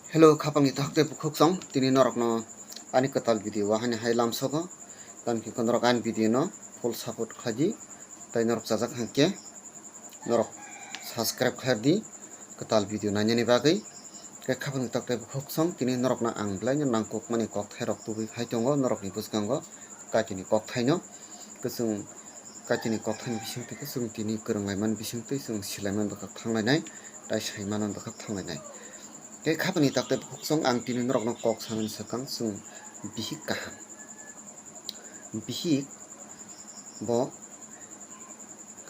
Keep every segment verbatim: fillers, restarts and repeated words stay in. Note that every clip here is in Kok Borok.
Hello, khapangni takhuk tei bukhuk song, tini norokno ani kwtal video o haini hai lamsogo, tamni hwnkhe norok ani video no full support khlai di, tei norok chajak hwnkhe norok subscribe khlai di kwtal video nainani bagwi. Tei khapangni takhuk tei bukhuk song, tini norokno ang belai no nangkukmani kokthairok tubui phai tongo norokni bwskango, Kaitorni kokthaino. Kwchwng Kaitorni kokthaini bisingtwi khe chwng tini kwrwng laimani bisingtwi chwng silaimani bwkhak thanglainai, tei saimano bwkhak thanglainai. Tei khapangni takhuk tei bukhuk song, ang tini norokno kok sanani swkang chwng bihik kaham. Bihik bo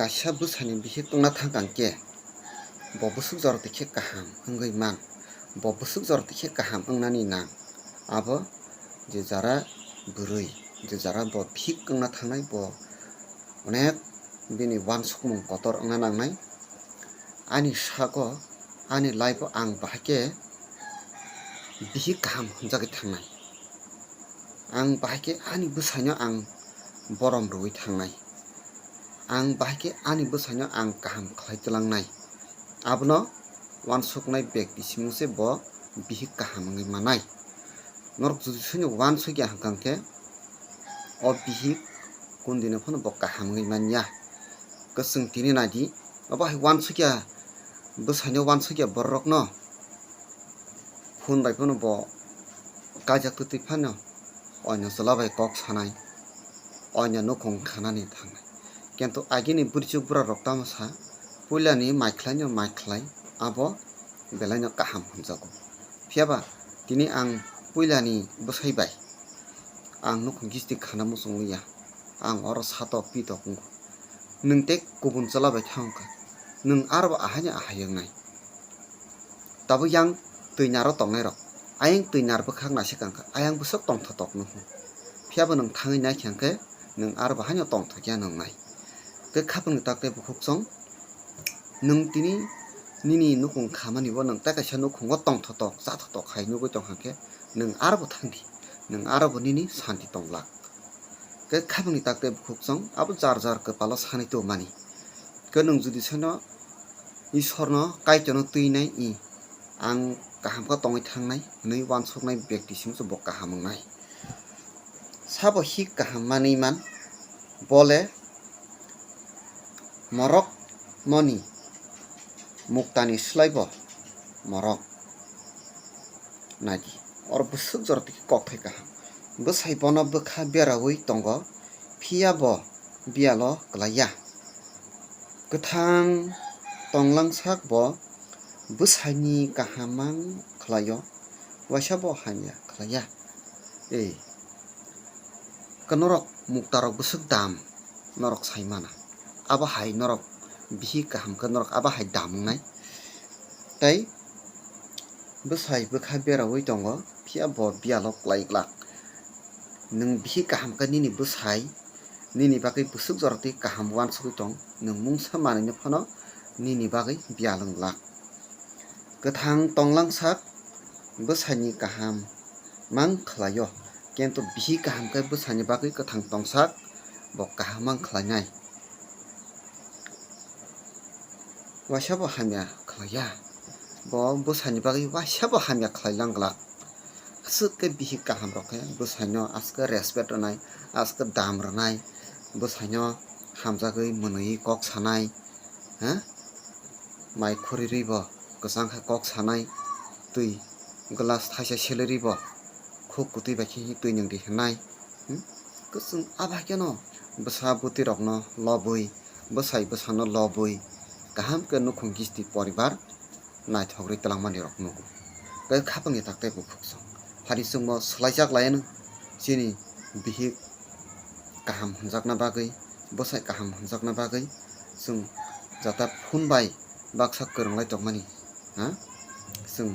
kaisa bwsani bihik wngna thangkang khe bo bwswk jorotwi khe kaham wngwi man, bo bwswk jorotwi khe kaham wngnani nang. Abo je jara bwrwi, je jara bo bihik wngna thangnai, bo onek bini uansukmung kotor wngna nangnai. Ani sago, ani life o ang bahai khe bihik kaham hwnjagwi thangnai. Ang bahai khe ani bwsaino ang borom rwui thangnai. Ang bahai khe ani bwsaino ang kaham khlai twlangnai. Abono uansuknai bek bisimungse bo bihik kaham wngwi manai. Norok jodi soino uansukya hwnkha khe, o bihik kundino phano bo kaham wngwi manya. Kwchwng tini naidi, obo hai uansukya, bwsaino uansukya bororokno phone bai phano bo kaijak twtwi phano oino chwla bai kok sanai, oino nukhung khanani thangnai. Kintu agini bwrwichuk bwrarok tamo sa, puilani mai khlaino mai khlai, abo belaino kaham hwnjago. Phiyaba tini ang puilani bwsai bai ang nukhung gisti khana muchung liya, ang oro satok pitok wngo. Nwng tei kubun chwla bai thangkha, nwng aro bo ahaino ahai wngnai. Tabuk yang twi naro tongnairok, ayang twi nar bwkhak naisik kangkha, ayang bwswk tongthotok nukho. Phiyabo nwng thangwi naikha hwnkhe nwng aro bo haino tongthokya nwngnai. Tei khapangni tak tei bukhuk chwng, nwng tini nini nukhung khamani bo nwng tei kaisa nukhungo tongthotok chathotok hai nugwi tongkha khe, nwng aro bo thangdi, nwng aro bo nini santi tonglak. Khe khapangni tak tei bukhuk chwng abo jar jar kwpalo sanwi tongmani. Khe nwng jodi soino Isorno Kaitorno twinai i, ang kaham khe tongwi thangnai hwnwi uansuknai bekti simi se bo kaham wngnai. Sabo hik kaham manwi man, bole morok moni muktani slaibo morok. Naidi, oro bwswk jora twi khe kokthai kaham. Bwsai bono bwkha beraui tongo, phiya bo biyalo klai ya. Kwthang tonglang sak bo bwsaini kaham mang khlai-o, uaisa bo hamya khlai ya. Ei, khe norok muktarok bwswk dam norok sai mana. Abo hai norok bihik kaham khe norok abo hai dam wngnai. Tei bwsai bwkha beraui tongo, phiya bo biyalo klai glak. Nwng bihik kaham khe nini bwsai nini bagwi bwswk jora twi kaham uansugwi tong, nwng mungsa manwino phano nini bagwi biyal wng glak. Kwthang tonglang sak bwsaini kaham mang khlai-o, kintu bihik kaham khe bwsaini bagwi kwthang tongsak bo kaham mang khlainai. Uaisa bo hamya khlai ya, bo bwsaini bagwi uaisa bo hamya khlai lang glak. Aswk khe bihik kaham rok khe bwsaino aswk respect rwnai, aswk dam rwnai, bwsaino hamjagwi mwnwi kok sanai, ha? Mai khuri rwi bo kwchang khe kok sanai, twi glass thaisa selwi rwi bo khuk kwtwi bai khe twi nwng di hwnai. Hmm? Kwchwng abo hai kheno bwsa bwtwi rokno lobwi, bwsai bwsano lobwi, kaham khe nukhung gisti poribar naithok rwi twlangmani rok nugo. Tei khapangni tak tei bukhuk song. Hari chwngbo swlaijak lai-ano chini bihik kaham hwnjakna bagwi, bwsai kaham hwnjakna bagwi chwng jata phone bai baksa kwrwng lai tongmani, ha? Chwng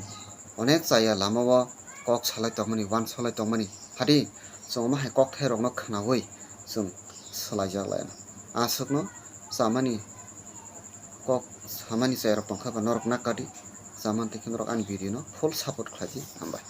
onek chaya lama o kok salai tongmani, uansalai tongmani. Hari chwng omo hai kokthairokno khwnaui chwng swlaijak lai-ano. Aswkno chamani kok samani chairok tongkha ba norok nakadi, chamani tei khe norok ani video no full support khlai di, hambai.